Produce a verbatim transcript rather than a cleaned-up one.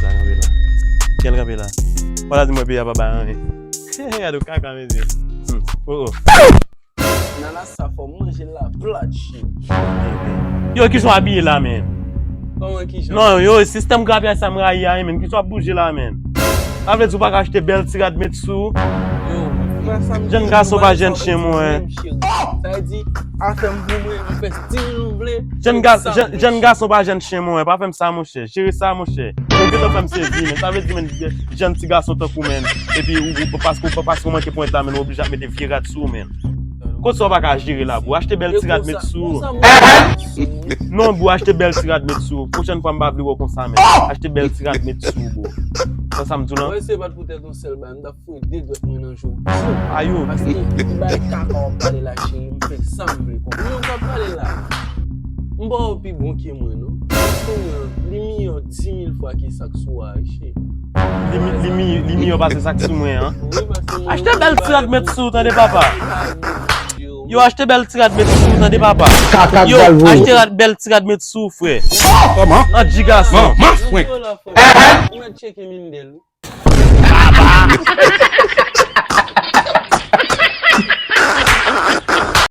La kanpe la. Kèl kanpe la? Wala di mwen peyi a pa bay anyen. Gade w kaka, mesye. Hmm. Oh, oh. Nana sa fò manje la plat, shit. Yo, kijan w abiye la, men? Kòman kijan? Non, yo, sistèm grapyay sa m rayi a, men. Kijan w ap bouje la, men? Sa vle di w pa ka achte bèl ti rad met sou? Yo, frè, sa m Jèn gason pa jèn chen, mwen. Sa vle di, afè m pou mwen, m fè stil nou vle. Jèn ga-, jèn, jèn gason pa jèn chen, mwen. Pa fè m sa, monchè. Jere sa, monchè. Ou gentan fè m sezi, men. Sa vle di, men, jèn ti gason tankou, men. Epi, ou, ou, paske, paske w manke ponyèt la, men, ou oblije ap mete vye rad sou, men. Kote sa w pa ka jere la, bro? Achte bèl ti rad met sou. Non, bro, achte bèl ti rad met sou. Pwochèn fwa, m pa vle wè w konsa, men. Achte bèl ti rad met sou, bro. Sa, sa m di w lan. Mwen, se pa t poutèt yon sèl bagay, m t ap foure de dwèt mwen nan je w. Ayo. Paske ki bay kaka w ap pale la, cheri, m fè sa m vle. Konprann w ap pale la. M ba w pi bon ke mwen, non. Kounye a, li miyò di mil fwa ke sa k sou a, cheri. Li mi-, li mi-, li miyò pase sa k sou mwen an. Wi, paske mwen Achte bèl ti rad met sou, tande, papa. Yo, achte bèl ti rad met sou, tande, papa. Kaka Yo, gal voye. Achte rad, bèl ti rad met sou, frè. Kòman? An di gason. Manman frenk. Ou mèt tcheke Mindel, wi.